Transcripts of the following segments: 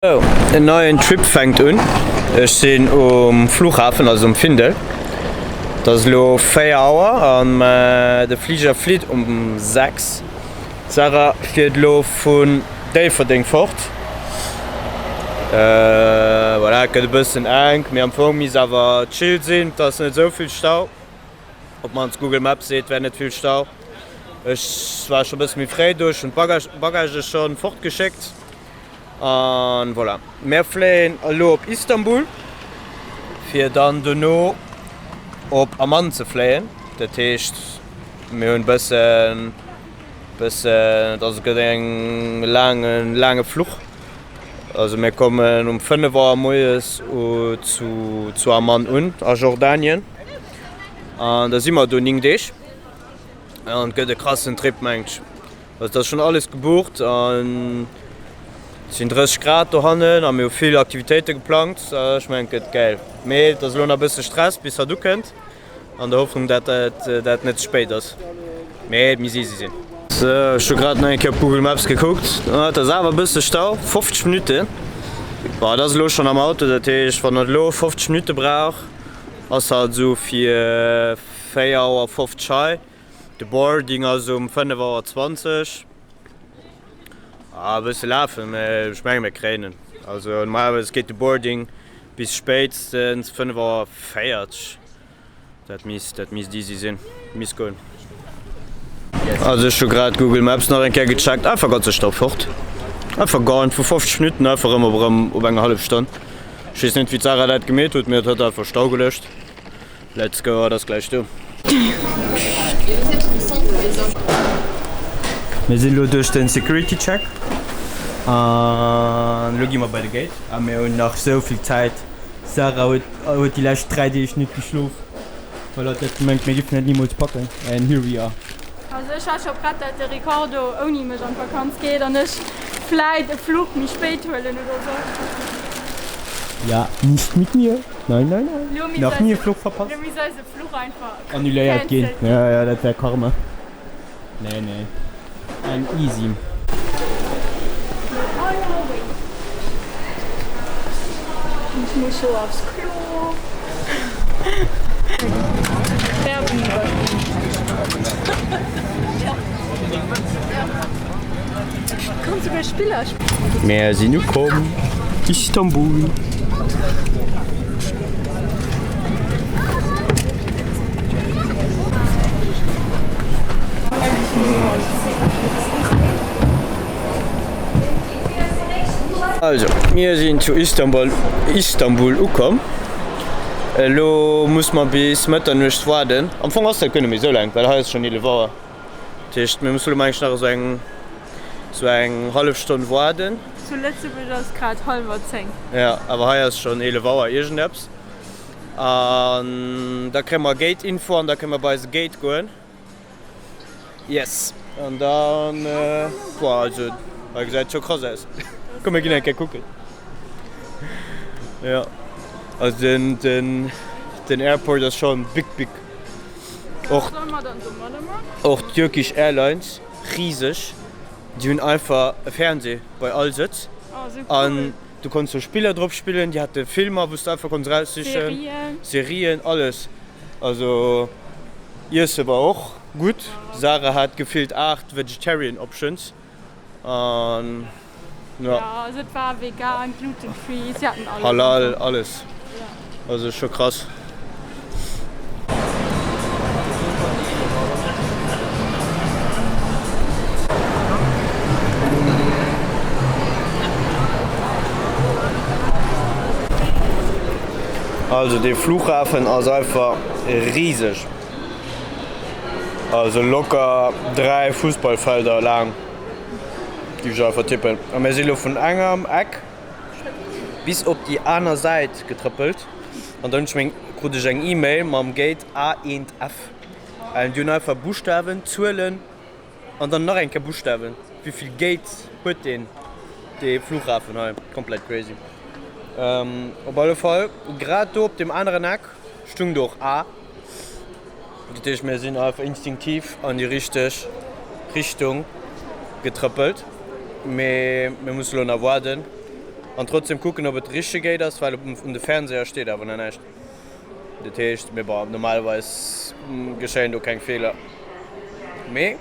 Sou, en neien Trip fänkt un. Ech sinn um Flughafen, also um Findel. Et ass elo 4 Auer an de Fliger flitt um 6. D'Sarah fiert elo vun Déifferdeng fort. Voilà, et gëtt e bëssen enk, mee am Fong misst awer chill sinn. Et ass net esou vill Stau. Op d'mannst Google Maps seet, et wär net vill Stau. Ech war scho e bësse méi fréi do, ech hunn d'Bagagë scho fortgeschéckt. An voilà, mär fléien elo op Istanbul fir dann dono op Amman ze fléien. Dat heescht mir hunn bëssen bëssen, et ass gëtt eng laangen laange Fluch. Also mir kommen um 5 Auer moies zu zu Amman un a Jordanien an da si mer do 9 Deeg an et gëtt e krassen Trip mengt ech. Also et ass schonn alles gebucht an et sinn 30 Grad dohannen a mir hu vill Aktivitéite geplangt. Ech mengen et gëtt gäil. Mee et ass elo nach e bësse Stress bis hatt ukënnt an der Hoffnung dat dat net ze spéit ass. Mee et misst easy sinn. Sou, ech hu grad nach eng Kéier op Google Maps gekuckt. Et ass awer e bësse Stau, 50 Minutten. Bon, et ass elo schonn am Auto, dat heescht wann et elo 50 Minutte brauch, ass hatt esou fir 4 Auer 50 hei. De Boarding ass um 5 Auer 20. Ah, e bësse lafen, mä ech menge mir kréien en. Also normalerweis geet de Boarding bis spéitstens 5 Auer 40. Dat misst, dat misst easy sinn, misst goen. Also ech hu grad Google Maps nach eng Kéier gecheckt, einfach ganze Stau fort. Einfach gone, vu 50 Minutten einfach erëm op erëm op eng hallef Stonn. Ech weess net wéi d'Sarah dat gemeet huet, mee et huet einfach Stau gelécht. Let's go, hatt ass gläich do. Mir sinn elo duerch den Security Check an elo gi mer bei de Gate a mir hunn nach sou vill Zäit. D'Sarah huet huet déi lescht 3 Deeg net geschlof, well hatt huet gemengt mir giffen et nimools packen and here we are. Also ech war scho prett dat de Ricardo ouni mech an d'Vakanz geet an ech vläit e Fluch méi spéit huelen oder sou. Ja, nicht mit mir. Nein, nein, nein. Nach nie e Fluch verpasst. Lo misst eise Fluch einfach annuléiert ginn. Ja, ja, dat wär Karma. Nee, nee. Eng easy. Ich muss so aufs Klo. Werbung überspringen. Kann souguer Spiller spillen. Mär sinn ukomm, Istanbul. Also mir sinn zu Istanbul Istanbul ukomm. Elo muss mer bis Mëtternuecht waarden. Am Fong ass dat guer net méi esou laang, well hei ass schonn 11 Auer. Dat heescht mir musse lo mengen ech nach esou eng esou eng hallef Stonn waarden. Zu Lëtzebuerg ass et grad hallwer 10. Jo, awer hei ass schonn 11 Auer iergendeppes. An da kréie mer Gate Info an da kënne mer bei eise Gate goen. Yes an dann boah also hei gesäit scho krass aus. Komm mir ginn eng Kéier kucken. Jo also den den den Airport ass schon big big. Och och d'Turkish Airlines riseg, déi hunn einfach e Fernseh bei all Sëtz an du konns do Spiller drop spillen, déi hate Filmer wou s de einfach konns eraussichen, Serien, alles. Also Iesse war och gutt. Sarah hat gefillt 8 vegetarian options an jo. Ja also et war vegan, gluten free, si haten alles. Halal, alles. Also scho krass. Also dee Flughafen ass einfach riseg, also locker 3 Fussballfelder laang géif ech einfach tippen. A mir si lo vun engem Eck bis op déi aner Säit getrëppelt an dann hunn ech meng, krut ech eng E-Mail mam Gate A1F. An déi hunn einfach Buschtawen, Zuelen an dann nach eng Kéier Buschtawen. Wéivill Gates huet deen dee Flughafen hei? Komplett crazy. Op alle Fall grad do op deem aneren Eck stung do och A. Dat heescht mir sinn einfach instinktiv an déi richteg Richtung getrëppelt. Mee mir musse lo nach waarden. An trotzdem kucken, ob et de richtege Gate ass, well um de Fernseher steet awer nach näischt. Dat heescht, mee bon, normalerweis geschéien do keng Feeler. Mee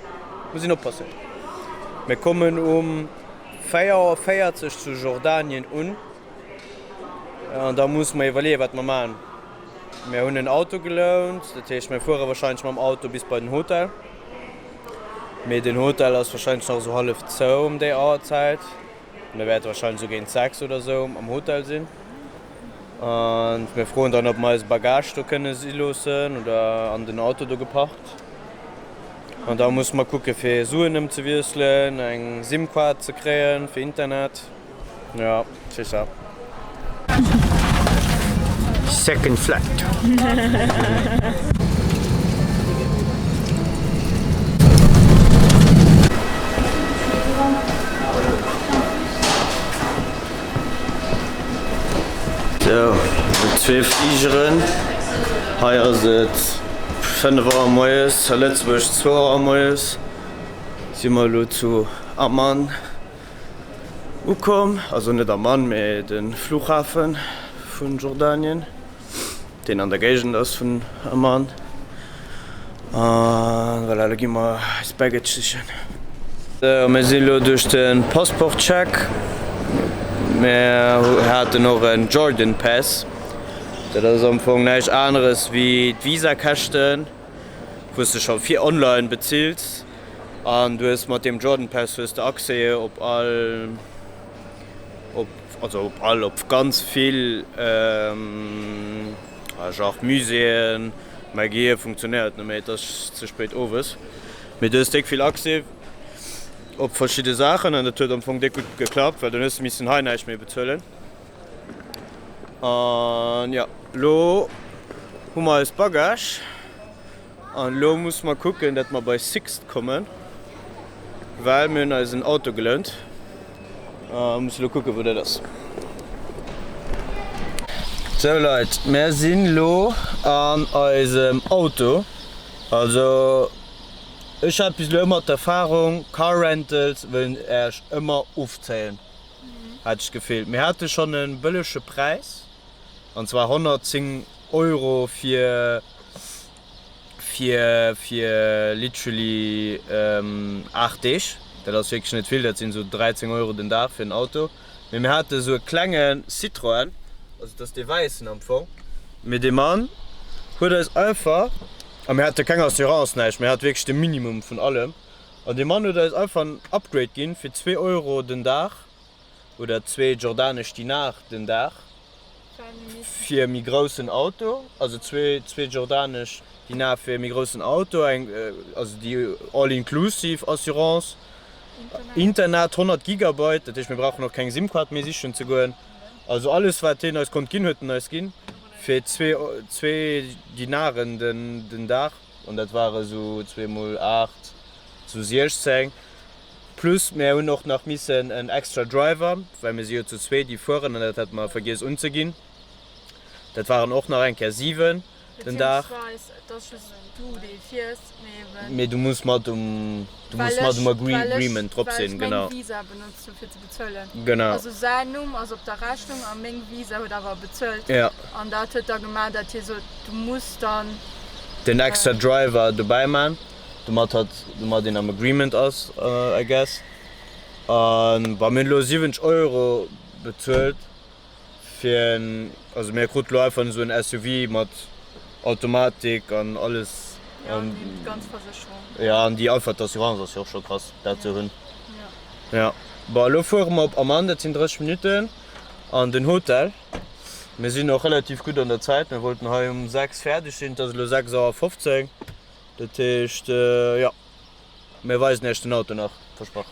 muss een oppassen. Mir kommen um 4 Auer 40 zu Jordanien un an da musse mer iwwerleeën, wat mer maachen. Mir hunn en Auto gelount, dat heescht, mir fuere warscheinlech mam Auto bis bei den Hotel. Mee den Hotel ass warscheinlech nach esou hallef zou ëm déi Auerzäit. Mir wäerte wahrscheinlech esou géint 6 oder esou am Hotel sinn. An mir froen dann, ob mer eise Bagage do kënne si loossen oder an den Auto do geparkt. An da musse mer kucke fir Suen ëmzewiesselen, eng SIM-Kaart ze kréien fir Internet. Ja, c'est ça. Second flight. Sou, zwee Fligeren. Hei ass et 5 Auer moies, a Lëtzebuerg zwou Auer moies. Si mer elo zu Amman. Ukomm, also net Amman, mee de Flughafe vun Jordanien, deen an der Géigend ass vun Amman. A voilà, elo gi mer eis Baggage sichen. Sou, mir sinn elo duerch de Passport-Check. Mir haten och en Jordan Pass. Dat ass am Fong näischt aneres wéi d'Visakäschten, wou s de scho vir online bezills. An du hues mat deem Jordan Pass hues de Accès op all, op, also op all, op ganz vill genre Muséeën. Mäi Gehier funktionéiert net méi, et ass ze spéit owes. Mee du hues déck vill Accès op verschidde Saachen an dat huet am Fong déck gutt geklappt, well dann hues de missen hei näischt méi bezuelen. An jo, lo hu mer eis Bagage. An elo musse mer kucken, dat mer bei Sixt kommen, well mir hunn eis en Auto gelount a musse elo kucken, wou dat ass. Sou Leit, mär sinn elo an eisem Auto. Also ech hat bis elo ëmmer d'Erfahrung, Car Rentals wëllen Äech ëmmer ofzéien, hat ech d'Gefill. Mir hate schonn e bëllege Präis, an zwar 110 Euro fir fir fir literally 8 Deeg. Dat ass wierklech net vill, dat sinn esou 13 Euro den Dag fir en Auto. Mee mir hate esou e klenge Citroën, also et ass dee wäissen am Fong, mee dee Mann huet eis einfach, a mir hate keng Assurance, näischt, mir hate wierklech de Minimum vun allem, an dee Mann huet eis einfach en Upgrade ginn fir zwee Euro den Dag. oder zwee jordanesch Dinar den Dag fir e méi groussen Auto, also zwee jordanesch Dinar fir e méi groussen Auto, eng also déi all inclusive Assurance, Internet 100 Gigabyte, dat heescht mir brauchen och keng SIM-Kaart méi sichen ze goen, also alles wat hien eis konnt ginn, huet en eis ginn fir zwee Dinaren den Dag, an dat ware sou zwee mol 8, sou 16. Plus mir hunn och nach missen en extra Driver, well mir si jo zu zweet déi fueren an dat hate mer vergiess unzeginn. Dat waren och nach eng Kéier 7 den Dag. Beziehungsweis et ass just du dee fiers, mee eben. Mee du muss mat um, du muss mat um Agreement drop sinn, genau. Well ech meng Visa benotzt hu fir ze bezuelen. Genau. Also säin Numm ass op der Rechnung a meng Visa huet awer bezuelt. Ja. An dat huet da gemaach, dat hie sot, du muss dann. Den extra Driver dobäi man. Domat hat domat een am Agreement ass, I guess. An bon, mir hunn elo 70 Euro bezuelt fir en, also mir kruten elo einfach esou en SUV mat Automatik an alles. Ja, an déi ganz Versécherung. Ja, an déi einfach d'Assurance ass jo och scho krass, dat ze hunn. Ja. Bon, elo fuere mer op Amman, dat sinn 30 Minutten an den Hotel. Mir sinn och relativ gutt an der Zäit, mir wollten hei um 6 fäerdeg sinn, et ass elo 6 Auer 15. Dat heescht, jo, mir weisen iech den Auto nach, versprach.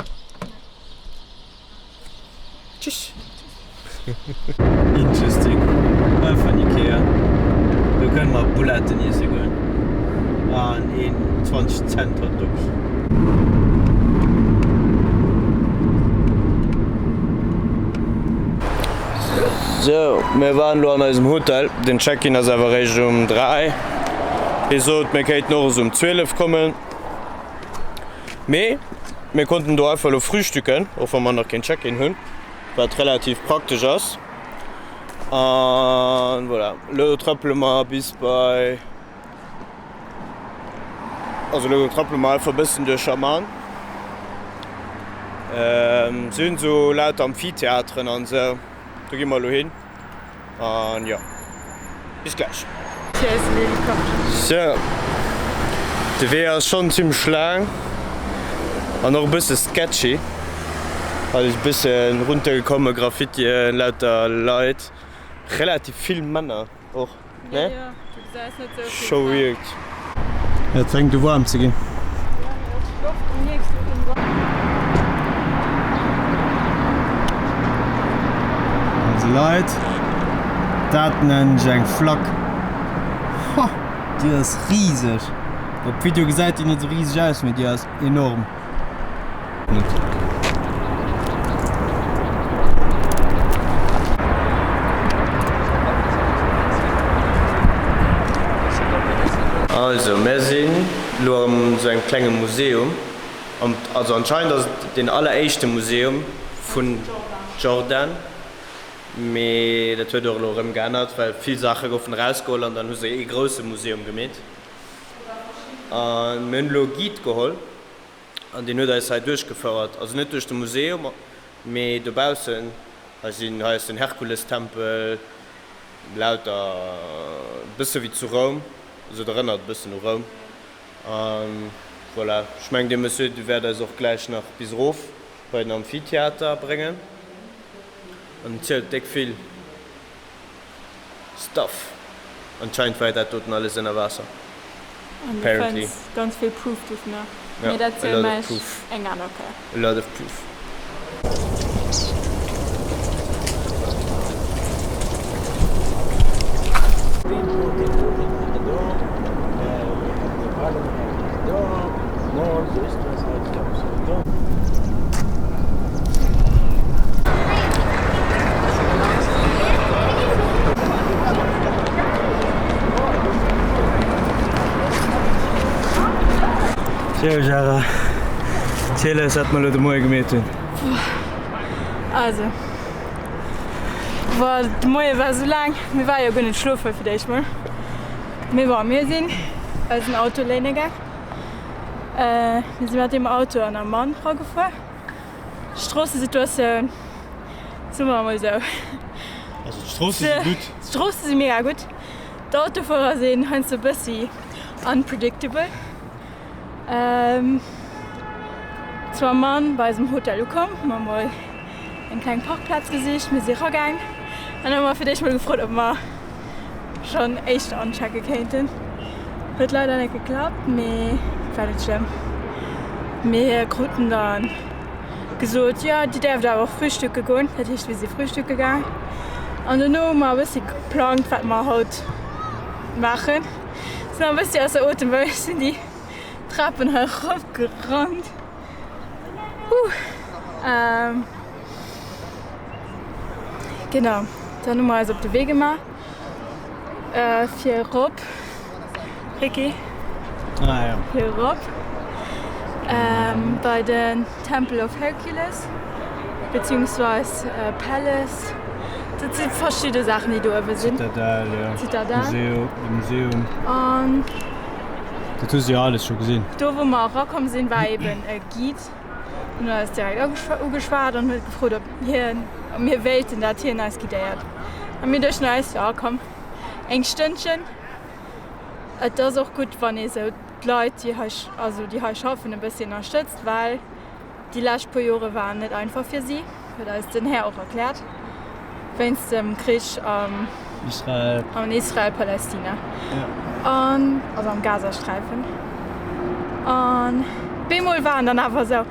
Tschüss! Interesting. Einfach en Ikea. Do kënne mer Bouletten iesse goen. An een 20 Cent Hotdog. Sou, mir waren elo an eisem Hotel. Den Check-in ass awer eréischt um 3. Hie sot, mir kéinten och esou um 12 kommen. Mee mir konnten do einfach elo frühstücken, och wa mer nach keen Check-in hunn. Wat relativ praktesch ass. An voilà, elo trëppele mer bis bei, also elo trëppele mer einfach e bëssen duerch Amman. Se hunn esou lauter Amphitheateren an esou, do gi mer elo hin. An jo, bis gläich. Sou, de Wee ass schonn zimmlech laang an och e bësse sketchy. Also e bësse runtergekomme Graffitien, lauter Leit, relativ vill Männer och, ne? Scho weird. Et fänkt u waarm ze ginn. Also Leit, dat nennen ech eng Flack. Ho, déi ass riseg. Op Video gesäit déi net esou riseg aus, mee déi ass enorm. Also mär sinn elo an esou engem klenge Museum, also anscheinend ass et deen alleréischte Museum vun Jordan, mee dat huet och elo erëm geännert, well vill Saache goufen erausgeholl an dann hu se ee grousse Museum gemeet. A mir hunn elo e Guide geholl an deen huet eis hei duerchgefouert, also net duerch de Museum, mee dobaussen. Hei sinn, hei ass den Herkulestempel, lauter, e bësse wéi zu Roum, also et erënnert e bëssen u Roum. A voilà, ech mengen dee Monsieur, dee wäert eis och gläich nach bis erof bei den Amphitheater bréngen an zielt déck vill. Stuff. Anscheinend war dat doten alles ënner Waasser. An du fënns ganz vill Proof dovunner. Mee dat ziele mer iech eng aner Kéier. A lot of proof. Sou Sarah, ziel eis wat mer elo de Moie gemeet hunn. Also, boah, de Moie war sou laang, mir ware jo guer net schlofe fir d'éischt mol. Mee bon, mir sinn eisen Auto léine gaang. Mir si mat deem Auto an Amman eragefuer. D'Stroossesituatioun, soe mer emol esou. Also d'Stroosse si gutt. D'Stroosse si mega gutt. D'Autofuerer sinn heiansdo e bëssi unpredictable. Zu Amman bei eisem Hotel ukomm, hu mer emol eng kleng Parkplaz gesicht. Mir si eragaang an hu mer fir d'éischt mol gefrot, ob mer schonn éischter anchecke kéinten. Huet leider net geklappt, mee war net schlëmm. Mir kruten dann gesot, jo dir däerft awer och frühstücke goen. Dat heescht mir si frühstücke gaang an dono hu mer e bëssi geplangt wat mer haut maachen. Sinn nach e bëssi ausser Otem well ech sinn déi Trapen hei erop gerannt. Huh. Genau, dann hu mer eis op de Wee gemaach fir erop, Ricky, ah, ja. fir erop bei den Temple of Hercules beziehungsweise Palace. Dat si verschidde Saachen, déi do uewe sinn. Zitadelle, ja. Zitadelle. Museo, de Museum. An dat hu se jo alles scho gesinn. Do wou mer erakomm sinn, war eben e Guide. Hien huet eis direkt ugeschwat an huet gefrot, ob hien, ob mir wéilten, dat hien eis guidéiert. A mir duechten eis, jo komm, eng Stënnchen. Et ass och gutt, wann ee sou d'Leit, déi hei, also déi hei schaffen, e bëssi ënnerstëtzt, well déi lescht puer Jore waren net einfach fir si, huet eis den Här och erkläert, wéinst dem Krich am Israel, an Israel-Palästina an also am Gazasträifen. An bemol war en dann awer esou,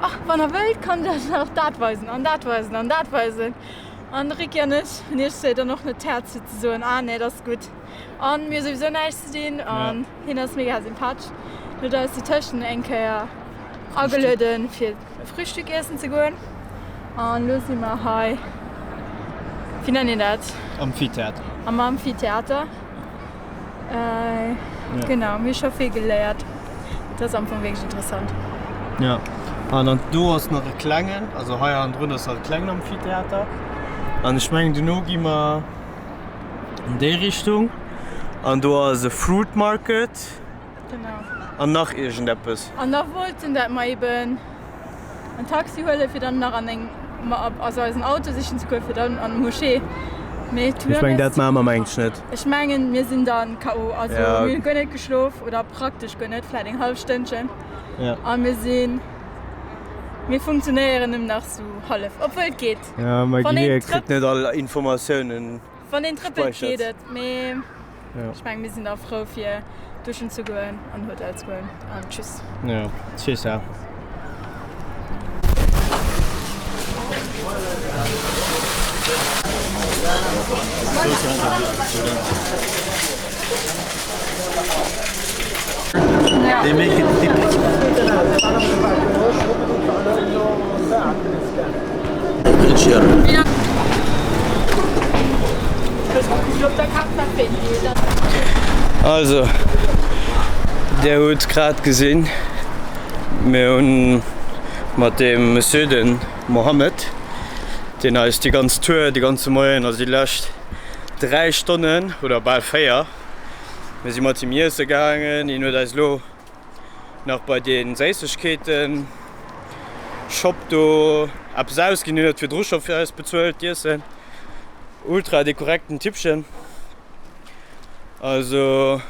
Ach, wann der wëllt, kann ech iech nach dat weisen an dat weisen an dat weisen. An de Ricky an ech hunn iergendwéi dann och net d'Häerz fir ze soen, Ah nee, dat ass gutt an mir hu souwisou näischt ze dinn. An hien ass mega sympathesch, huet eis dotëschent eng Kéier agelueden fir e Frühstück iessen ze goen. An elo si mer hei, wéi nennt een dat? Amphitheater. Am Amphitheater. Genau, mir hu scho vill geléiert. Dat ass am Fong wierklech interessant. Jo. An dann do ass nach e klengen, also hei hannendrun ass nach e klengen Amphitheater. An ech mengen duerno gi mer an déi Richtung an do ass e Fruit Market. Genau. An nach iergendeppes. An da wollten dat mer eben en Taxi huelen, fir dann nach an eng, also eisen Auto sichen ze goen, fir dann an d'Moschee. Mee to be honest. Ech mengen dat maache mer mengen ech net. Ech mengen mir sinn dann KO. Also mir hunn guer net geschlof oder praktesch guer net, vläit eng hallef Stënnchen. Ja. A mir sinn, mir funktionéieren nëmmen nach sou hallef, obwuel et geet. Ja, mäi Gehier kritt net all Informatiounen. Wann een trëppelt geet et, mee ech mengen mir sinn da frou fir duschen ze goen an Hotel ze goen an tschüss. Jo, tschüss. Also där hutt grad gesinn, mir hunn mat deem Monsieur, de Mohammed, deen eis déi ganz Tour, de ganze Moien, also déi lescht 3 Stonnen oder bal 4, Mir si mat him iesse gaangen. Hien huet eis elo nach bei dee Séissegkeeten Shop do eppes ausginn. Hien huet virdru scho fir eis bezuelt d'Iessen. Ultra dee korrekten Typpchen. Also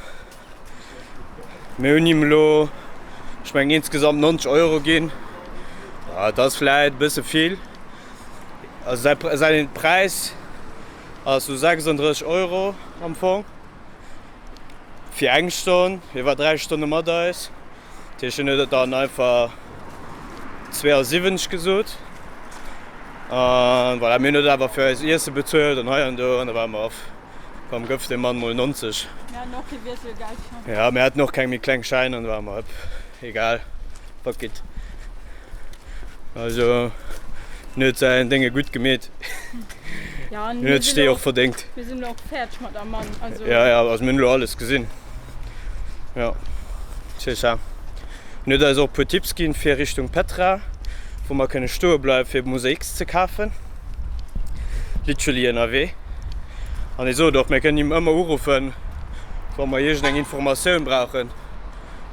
mir hunn him elo, ech mengen insgesamt 90 Euro ginn. Dat ass vläit e bësse vill. Also säi Präis Ass sou 36 Euro am Fong fir eng Stonn. Hie war 3 Stonne mat eis, dat heescht hien huet et dann einfach 72 gesot. An voilà, mir hunn et awer fir eis Iesse bezuelt an hei an do an da ware mer off. Komm, gëff dem Mann mol 90. Mir haten och kee Wiesselgeld. Ja, mir haten och keng méi kleng Schäin an da ware mer op. Egal, fuck it. Also, en huet säin Dénge gutt gemeet. Ja, an En huet sech déi och verdéngt. Mir sinn elo och fäerdeg mat Amman. Also. Ja, ja, also mir hunn elo alles gesinn. Ja, c'est ça. En huet eis och e puer Tipps ginn fir Richtung Petra, wou mer kënne stoe bleiwe fir Mosaïques ze kafen. Literally ënnerwee. An hie sot och, mir kënnen him ëmmer uruffen, wa mer iergendeng Informatioun brauchen,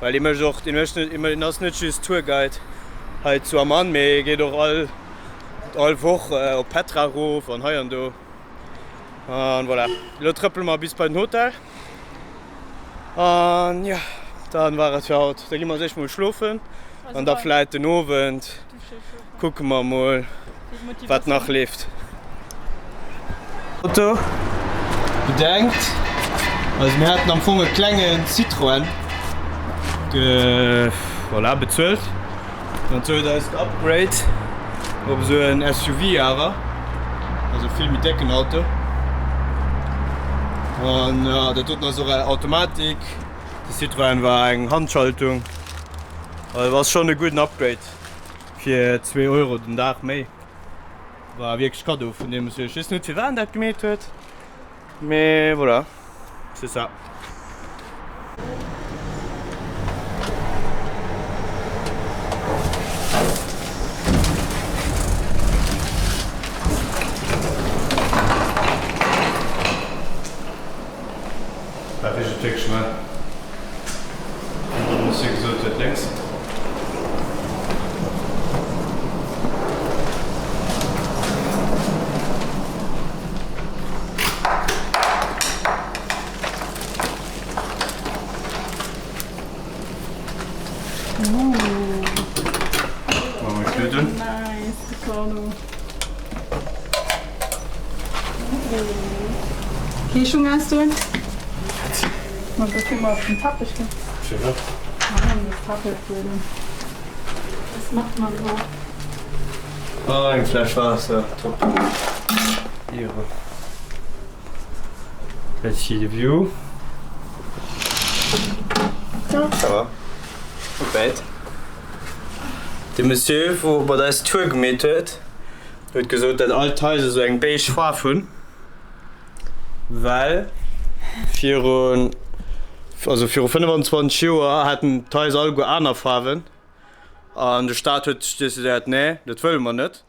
well hie mécht och, hie mécht net, hien ass net just Tourguide hei zu Amman, mee hie geet och all, all Woch op Petra erof an hei an do. An voilà, elo trëppele mer bis bei den Hotel. An jo, dann war et fir haut. Da gi mer eréischt mol schlofen an da vläit den Owend kucke mer mol wat nach leeft. Auto bedenkt, also mir haten am Fong e klenge Citroën voilà bezuelt. Dann huet eis den Upgrade op esou en SUV awer, also vill méi décken Auto. An ja, dat doten ass och Automatik. De Citroën war eng Handschaltung. Also ass schonn e gudden Upgrade fir 2 Euro den Dag méi. War wierklech Cadeau vun deem Monsieur. Ech weess net firwat en dat gemeet huet, mee voilà. C'est ça. War wierklech wierklech schnell. Wéi de Monsieur gesot huet, lénks. Kee Schung ausdoen? Ma bevir mer op den Tappech ginn. Firwat? Das macht man so. Ah, eng Fläsch Waasser, top. Ehre. Let's see the view. Ja, ça va. Not bad. De Monsieur, wou mat eis d'Tour gemeet huet, huet gesot, dat all d'Haiser esou eng beige Faarf hunn, well virun, also viru 25 Joer haten d'Haiser alleguer aner Faarwen. An de Staat huet decidéiert, nee, dat wëlle mer net.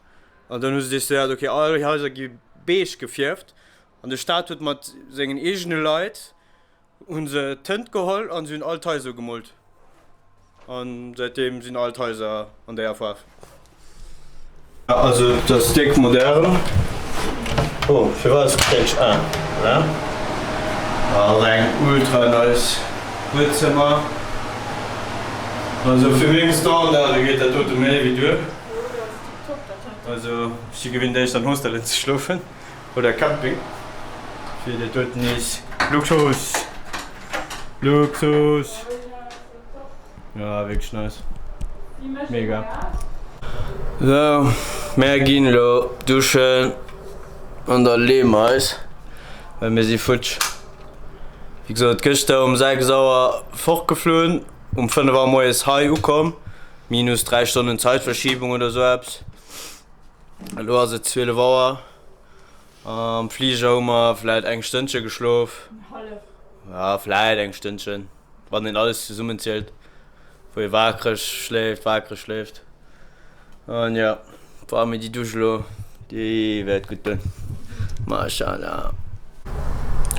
An dann hu se decidéiert, okay, all Haiser gi beige gefierft. An de Staat huet mat sengen eegene Leit hu se Tënt geholl an se hunn all d'Haiser gemoolt. An säitdeem sinn all d'Haiser an deeër Faarf. Also et ass déck modern. Oh, firwat ass kréitsch? Ah, voilà. Ass eng ultra nice Buedzëmmer. Also fir meng Standarde geet dat dote méi wéi duer. Also ech si gewinnt éischter an Hostelen ze schlofen oder Camping. Fir dat doten nees Luxus! Luxus! Ja, wierklech nice. Mega. Sou, mär ginn elo duschen an da leeë mer eis, well mir si futsch. Wéi gesot, gëschter um 6 Auer fortgeflunn, um 5 Auer moies hei ukomm, minus 3 Stonnen Zeitverschiebung oder sou eppes. Elo ass et 12 Auer. Am Fliger hu mer vläit eng Stënnche geschlof. Ja, vläit eng Stënnchen. Wann een alles zesummen zielt, wou ee waakreg schléift, waakreg schléift. An jo, vor allem déi Dusch elo, déi wäert gutt doen. Mashallah.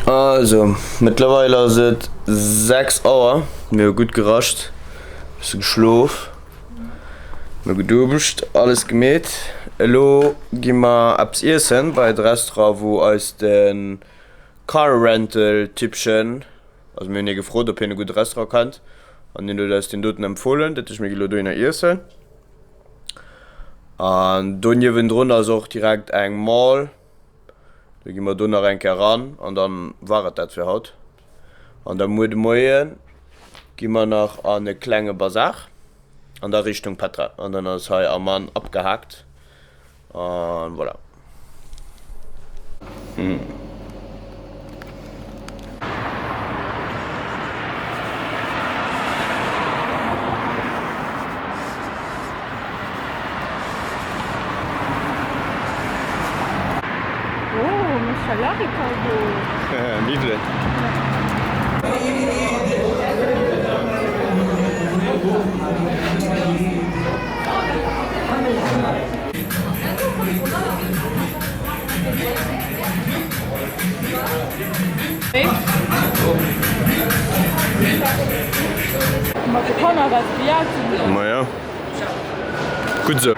Also, mëttlerweil ass et 6 Auer. Mir hu gutt gerascht, bësse geschlof, mir hu geduscht, alles gemeet. Elo gi mer eppes iessen bei de Restaurant, wou eis de Car Rental Typpchen Also mir hunn hie gefrot, ob hien e gudde Restaurant kennt an hien huet eis deen doten empfohlen. Dat heescht, mir gi lo dohinner iessen. An do niewendrun ass och direkt eng Mall, do gi mer do nach eng Kéier eran an dann war et dat fir haut. An da muer de Moie gi mer nach an e klenge Bazar an da Richtung Petra an dann ass hei Amman abgehakt. An voilà. Oh, Mashallah Ricardo. Miwwelen. Mat de Kanner well se wéi al sinn. Maja, gutt esou.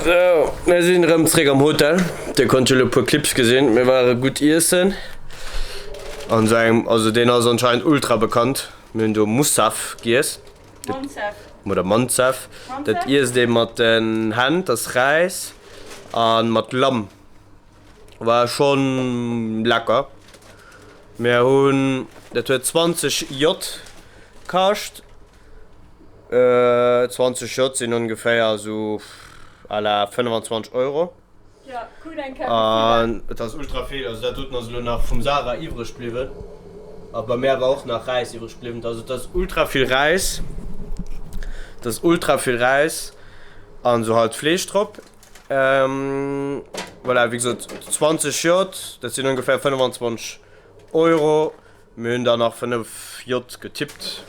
Sou, mir sinn erëm zréck am Hotel. Dir konnt jo elo e puer Clips gesinn. Mir ware gutt iessen an esou engem, also deen ass anscheinend ultra bekannt. Mir hunn do Moussaf giess. Mansaf. Oder Mansaf. Dat iesst ee mat den Hänn, dat ass Räis a mat Lamm. War schonn lecker. Mir hunn, dat huet 20 J kascht. 20 J sinn ongeféier esou à la 25 Euro. An et ass ultra vill. Also dat doten ass elo nach vum Sarah iwwreg bliwwen. A bei mär war och nach Räis iwwreg bliwwen. Also et ass ultra vill Räis. Et ass ultra vill Räis an esou halt Fleesch drop. Voilà, wéi gesot 20 J, dat sinn ongeféier 25 Euro. Mir hunn der nach 5 J getippt,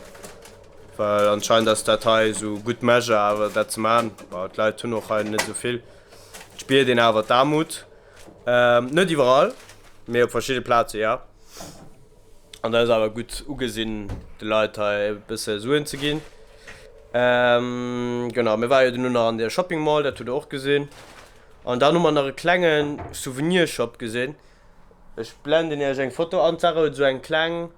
well anscheinend ass dat hei esou gutt Measure awer dat ze maachen. Bon, d'Leit hunn och hei net esou vill. Et spiert een awer d'Aarmut. Net iwwerall, mee op verschidde Plaze jo. An dat ass awer gutt ugesinn, de Leit hei e bësse Suen ze ginn. Genau, mir ware jo duerno nach an der Shopping Mall, dat hutt der och gesinn. An dann hu mer nach e klenge Souvenirshop gesinn. Ech blenden iech eng Foto an. D'Sarah huet esou eng kleng,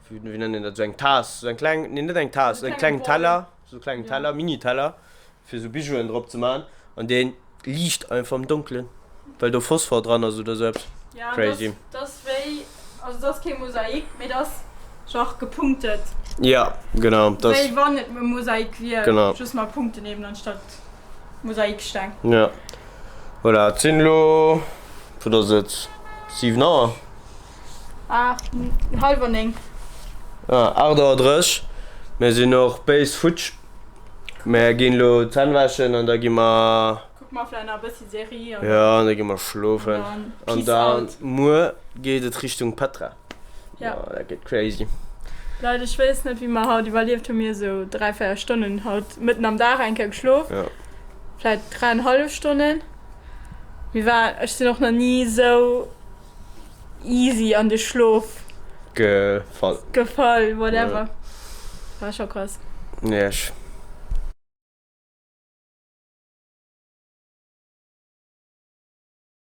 wéi nennt een dat, esou eng Taass, esou eng kleng, nee net eng Taass, e klengen Teller, esou e klengen Teller, Mini-Teller. Fir sou Bijouen drop ze man an deen liicht einfach am Donkelen well do Phosphor dran ass oder sou eppes. Ja, Crazy. Dat ass wéi, also dat ass kee Mosaik, mee dat ass genre gepunktet. Ja, genau, dat ass. Wéi wann et e Mosaik wier, genau. Just mat Punkten eben anstatt Mosaiksteng. Ja, voilà, et sinn elo, wat ass et, 7 Auer? 8, hallwer 9. Ah, 8 Auer 30. Mir sinn och béis futsch. Mir ginn elo d'Zänn wäschen an da gi mer. Kucke mer vläicht nach e bëssi Serie an. Jo, an da gi mer schlofen. An da muer geet et Richtung Petra. Ja. Oh, dat gëtt crazy. Leit, ech weess net wéi mer haut iwwerlieft hunn. Mir hu sou 3, 4 Stonnen haut mëtten am Dag eng Kéier geschlof. Ja. Vläicht dräienhallef Stonnen. Mir war, ech sinn och nach ni sou easy an de Schlof Gefall. Gefall, whatever. War scho krass. Nee, ech.